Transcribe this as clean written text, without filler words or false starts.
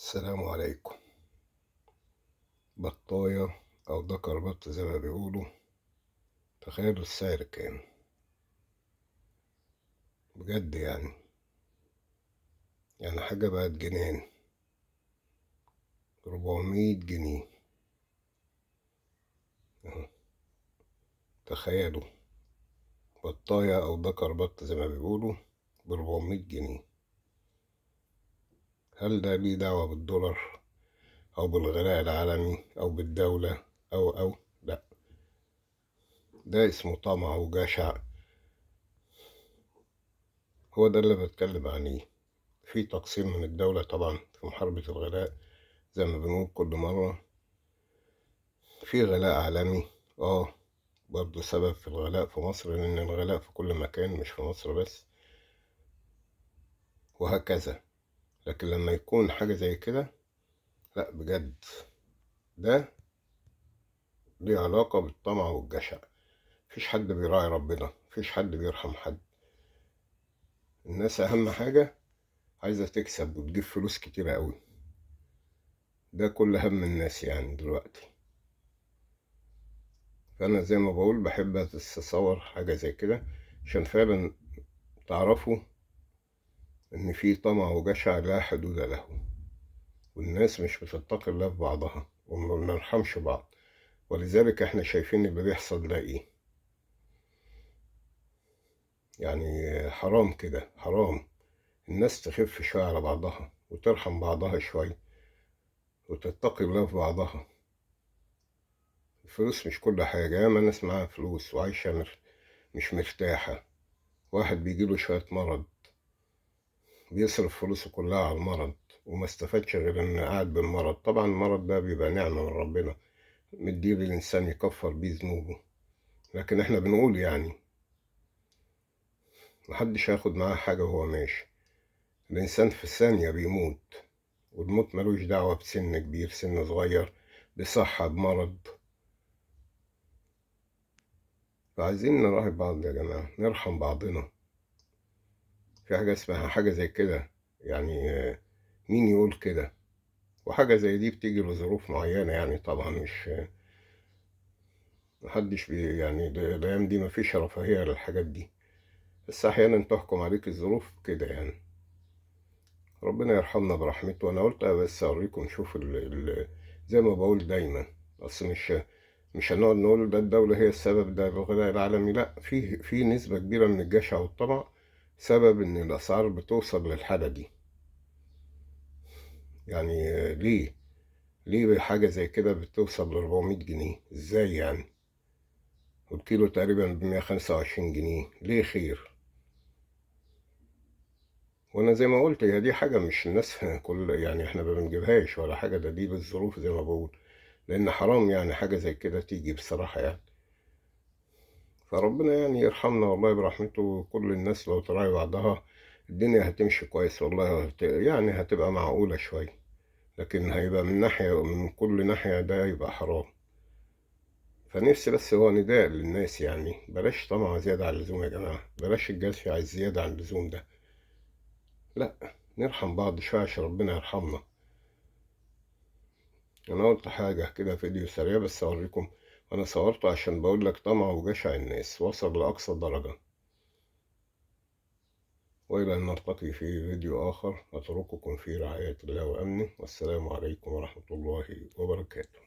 السلام عليكم. بطاية أو دكر بط زي ما بيقولوا، تخيلوا السعر كام بجد؟ يعني حاجة بقت جنان، 400 جنيه اهو. تخيلوا بطاية أو دكر بط زي ما بيقولوا ب400 جنيه. هل ده ليه دعوة بالدولار أو بالغلاء العالمي أو بالدولة أو لا، ده اسمه طمع وجشع. هو ده اللي بتكلم عليه. في تقصير من الدولة طبعا في محاربة الغلاء زي ما بنقول كل مرة. في غلاء عالمي برضه سبب في الغلاء في مصر، لأن الغلاء في كل مكان مش في مصر بس، وهكذا. لكن لما يكون حاجة زي كده، لا بجد ده ليه علاقة بالطمع والجشع. مفيش حد بيراعي ربنا، مفيش حد بيرحم حد. الناس أهم حاجة عايزة تكسب وتجيب فلوس كتيرة قوي، ده كل هم الناس دلوقتي. فأنا زي ما بقول بحب أتصور حاجة زي كده عشان فعلا تعرفوا إن في طمع وجشع لا حدود له، والناس مش بتتقي الله في بعضها وما بنرحمش بعض. ولذلك احنا شايفين اللي بيحصل ده ايه، حرام كده، حرام الناس تخف شوية على بعضها وترحم بعضها شوية وتتقي الله في بعضها. الفلوس مش كل حاجة، ياما ناس معاها فلوس وعايشة مش مرتاحة. واحد بيجيله شوية مرض بيصرف فلوسه كلها على المرض وما استفادش غير إن قاعد بالمرض. طبعا المرض ده بيبقى نعمة من ربنا، مديه للإنسان يكفر بيه ذنوبه، لكن احنا بنقول محدش هياخد معاه حاجة وهو ماشي. الإنسان في الثانية بيموت، والموت ملوش دعوة بسن كبير سن صغير، بصحة بمرض. فعايزين نراعي بعض يا جماعة، نرحم بعضنا. في حاجة اسمها حاجة زي كده، مين يقول كده؟ وحاجة زي دي بتيجي لظروف معينة، طبعا مش محدش بي يعني الأيام دي مفيش رفاهية للحاجات دي، بس أحيانا تحكم عليك الظروف كده. ربنا يرحمنا برحمته. أنا قلت بس أوريكم، شوف زي ما بقول دايما، أصل مش هنقعد نقول ده الدولة هي السبب، ده الغلاء العالمي، لا، في نسبة كبيرة من الجشع والطمع سبب إن الأسعار بتوصل للحالة دي. ليه حاجة زي كده بتوصل لأربعمية جنيه؟ إزاي يعني؟ والكيلو تقريبا بمية خمسة وعشرين جنيه، ليه خير؟ وأنا زي ما قلت هي دي حاجة مش الناس كل إحنا ما بنجيبهاش ولا حاجة، ده دي بالظروف زي ما بقول، لأن حرام حاجة زي كده تيجي بصراحة. فربنا يرحمنا والله برحمته. كل الناس لو تراعي بعضها الدنيا هتمشي كويس والله، هتبقى معقولة شوية، لكن هيبقى من كل ناحية ده يبقى حرام. فنفسي بس هو نداء للناس، بلاش طمع زيادة عن اللزوم يا جماعة، بلاش الجشع الزيادة عن اللزوم ده، لا نرحم بعض شوية عشان ربنا يرحمنا. أنا قلت حاجة كده فيديو سريع بس أوريكم، أنا صورته عشان بقول لك طمع وجشع الناس وصل لأقصى درجة. وإلى أن نلتقي في فيديو آخر، أترككم في رعاية الله وأمنه، والسلام عليكم ورحمة الله وبركاته.